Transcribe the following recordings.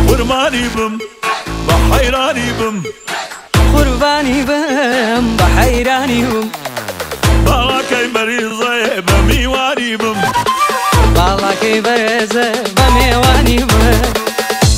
قوربانی بم بە حەیرانی بم قوربانی بم بە حەیرانی بم باڵاکەی بەریزێ بە میوانی بم باڵاکەی بەرێزێ بە مێوانی بم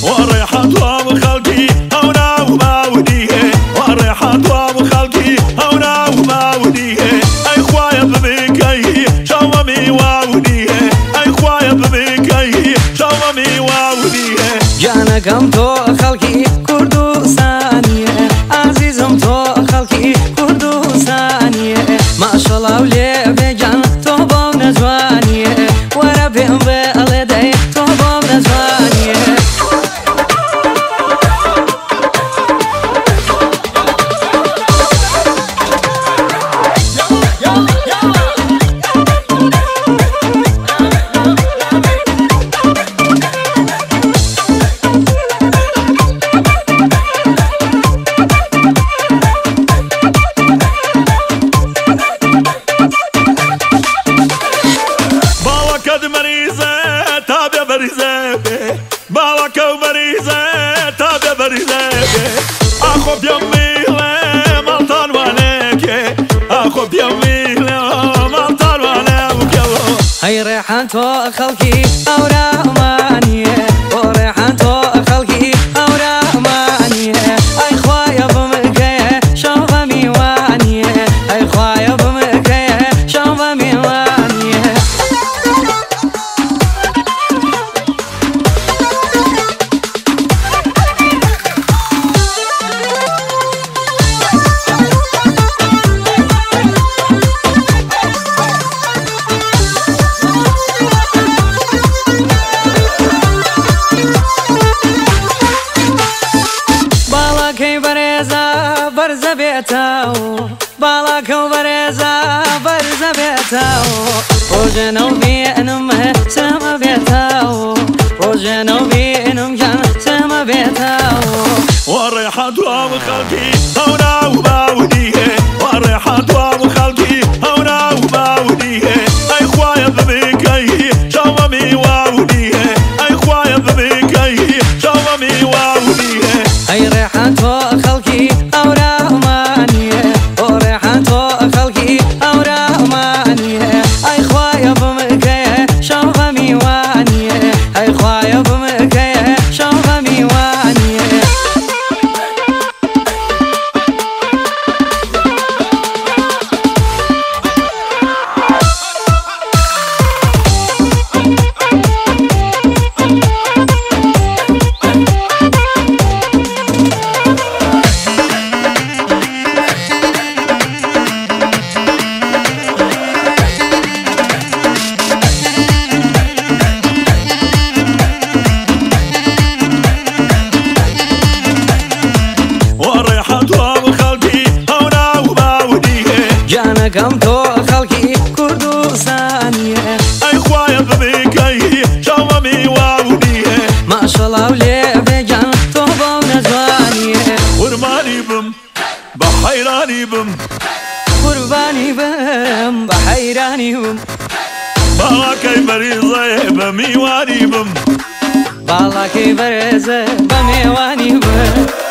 وەڕێحەت وام خەڵکی ئەو ناو باودیه وەڕێحەت وام خەڵکی ئەو ناو باودیه ئەی خوایە ببیکەی چاومە میواودیه ئەی خوایە ببیکەی چاومە میواودیه گیانەکەم تۆ خەڵکی کوردستانیە ئازیزم تۆ خەڵکی کوردستانیە ماشەڵاو لێ بێگیان تۆ بۆم نەجوانیە وەرە پێم بێ ئەڵێ دەی تۆ بۆم نەجوانیە. باڵەکە و مەریزە تا بێ بەریزە بێ ئاخۆ پێم میڵێ ماڵتان وانێکێ ئاخۆ پێم میڵێ ماڵتان وانێکێ. هەی ڕێحان تۆ خەڵکی ئەورامانیە بۆ ڕێحان تۆ خەڵکی ئەورامانیە ئەی خوایە بمکەیە شەو بە میوانیە ئەی خوایە بمکەیە شەو بە میوانیە. باڵاکەی بەرێزە بەرزە بێتەوە باڵاکە و بەرێزە بەرزە بێتەوە ڕۆژێنە و بێنم سەمە بێتەوە ڕۆژێنە و بێنم گیان سەمە بێتەوە. وەڕێحەت وام خەڵکی ئەو ناو باودیه وەڕێحەت وام خەڵکی ئەو ناو باودیه ئەی خوایە ببیکەی چاومە میواودیه ئەی خوایە ببیکەی چاومە میواودیه. ئەی ڕێحان تۆ خەڵکی ئەورامانیە بۆ ڕێحان تۆ خەڵکی ئەورامانیە ئەی خوایە بمکەیە شەو بە میوانیە ئەی خوایە بمکەیە شەو بە میوانیە. وەڕێحەت وام خەڵکی ئەو ناو باودیه گیانەکەم تۆ خەڵکی کوردستانیە ئەی خوایە ببیکەی چاومە میواودیه ماشەڵاو لێ بێگیان تۆ بۆم نەجوانیە قوربانی بم بە حەیرانی بم قوربانی بم بە حەیرانی بم باڵاکەی بەریزێ بە میوانی بم باڵاکەی بەرێزێ بە مێوانی بم.